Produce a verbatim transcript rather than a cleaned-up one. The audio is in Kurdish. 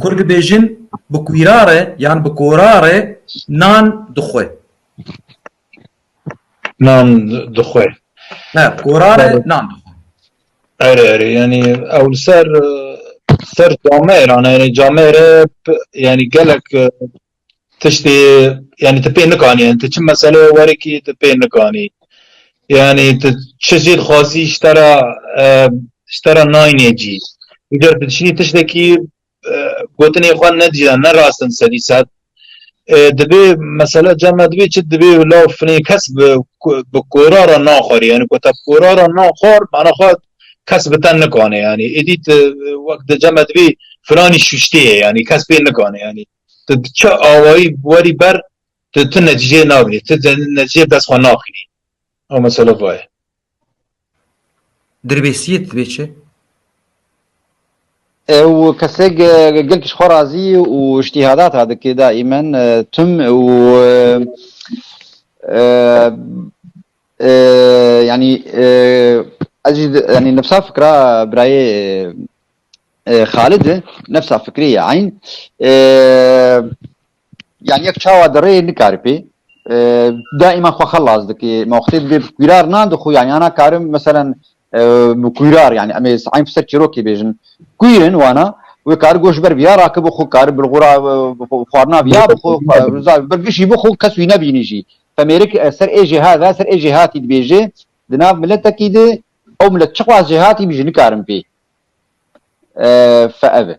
Kurd dibêjin bi kûrare yan bi korare nan dixwe. Nan dixwe. He, korare nan dixwe. Erê, erê, yanî ew li ser, e, ser camêran, yanî camêre, p-, yanî gelek, e, tiştê, yanî tu pê nikanî, yanî tu çi meseleyê werekî tu pê nikanî. Yanî tu çi jî dixwazî ji te re, e, ji te re nayîne cî. Eger tu diçînî tiştekî, e, gotinê xwe ne cî ne rast in sedî sed. E, dibê mesela cem me dibê çi dibê law finê kes bi, bi kora re naxwarî. Yanî ku te bi kora re naxwar, mana xwe kes bi te nikane. Yanî êdî tu wek di cem me dibê filanî şuştê ye. Yanî kes pê nikane. Yanî tu bi çi awayî werî ber tu, tu netîceyê nabînî. Tu de-, netîceyê dest xwe naxînî. Ew mesela va ye. Dirbêsiyê dibê çi? Ew kesek e, gelek ji xwe razî û îctîhadata dike daîmen e, tim û e, e, e, yanî e, ez jî di- yanî nefsa fikra birayê e, Xalid e, nefsa fikrê ye eyn. E, yanî yek çawa di rê nikare pê. E, daîma xwe xelas dike. Ma wextê dibê bi kûrar nan dixwe, yanî ana karim meselen e, bi kûrar, yanî em ê eyn ser çîrokê bêjin. Kûr in wana, wê kar goş ber viya rakibixwe, kar bilxura e, xwarina viya bixwe, xwe- ber gişî bixwe, kes wî nebînî jî. Femêrik e, ser ê jêha ve, ser ê jêhatî dibêje, di nav miletekî de, ew milet çiqas jêhatî bî jî nikarin pê. E, fe ev e.